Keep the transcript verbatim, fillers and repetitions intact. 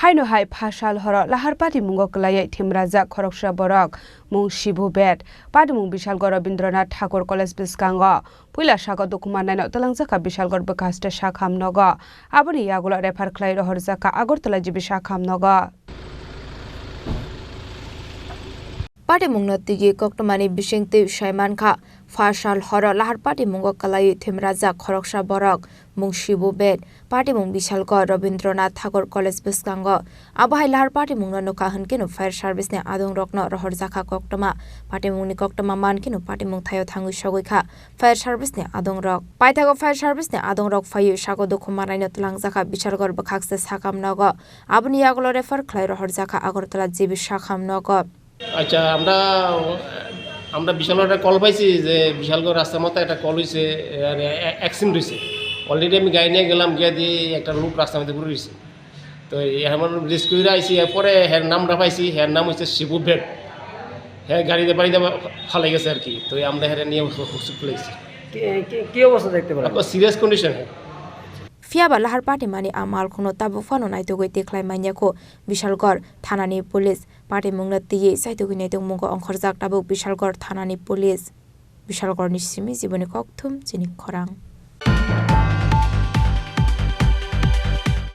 Aino hai phasal horo lahar patimungo kwlaiwi thimrajak khoroksa borok, mung Shibu Bed, patimung Bishalgarh Rabindranath Thakur College bwskango puila saka dukhu mannaino twlangjakha Bishalgarh bwkhaste sakham nogo, aboni yagulo refer khlai rohorjakha Agartala G B sakham nogo. Patimungno twiwi koktwmani bisingtwi sai mankha, phasal horo lahar patimungo kwlaiwi thimrajak khoroksa borok, mung Shibu Bed, patimung Bishalgarh Rabindranath Thakur College bwskango. Abo hai lahar patimungno nukha hwnkhe no fire service ni adongrokno rohorjakha koktwma. Patimungni koktwma mankhe no patimung thaio thangwi sogwi kha fire service ni adongrok. Paithago fire service ni adongrok phaiwi saka dukhu mannaino twlangjakha Bishalgarh bwkhakste sakham nogo. Aboni yagulo refer khlai rohorjakha Agartala G B sakham nogo. আচ্ছা, আমরা, আমরা বিশালগড় একটা কল পাইছি যে বিশালগড় রাস্তার মতো একটা কল হইছে, মানে, অ্যা-, অ্যাক্সিডেন্ট হইছে। অলরেডি আমি গাড়ি নিয়ে গেলাম, গিয়ে দিয়ে একটা লোক রাস্তার মধ্যে পড়ে রইছে। তো এই আমরা রেস্কিউরা আইছি, এরপরে হের নামটা পাইছি, হের নাম হচ্ছে শিবু বেগ। হ্যাঁ, গাড়িতে বাড়িতে ফালাই গেছে আর কি। তো এই আমরা হেরে নিয়ে হসপিটালে গেছি। কি, কি, কি অবস্থা দেখতে পেলেন? সিরিয়াস কন্ডিশন, হ্যাঁ। Phiya ba lahar patimani a malkhungno tabuk phano naitugwi tikhlai manya kho Bishalgarh thanani police. Patimungno twiwi saitugwi naitugmungo ongkhorjak tabuk Bishalgarh thanani police. Bishalgarhni simi Jiboni Kokthum, chini khorang.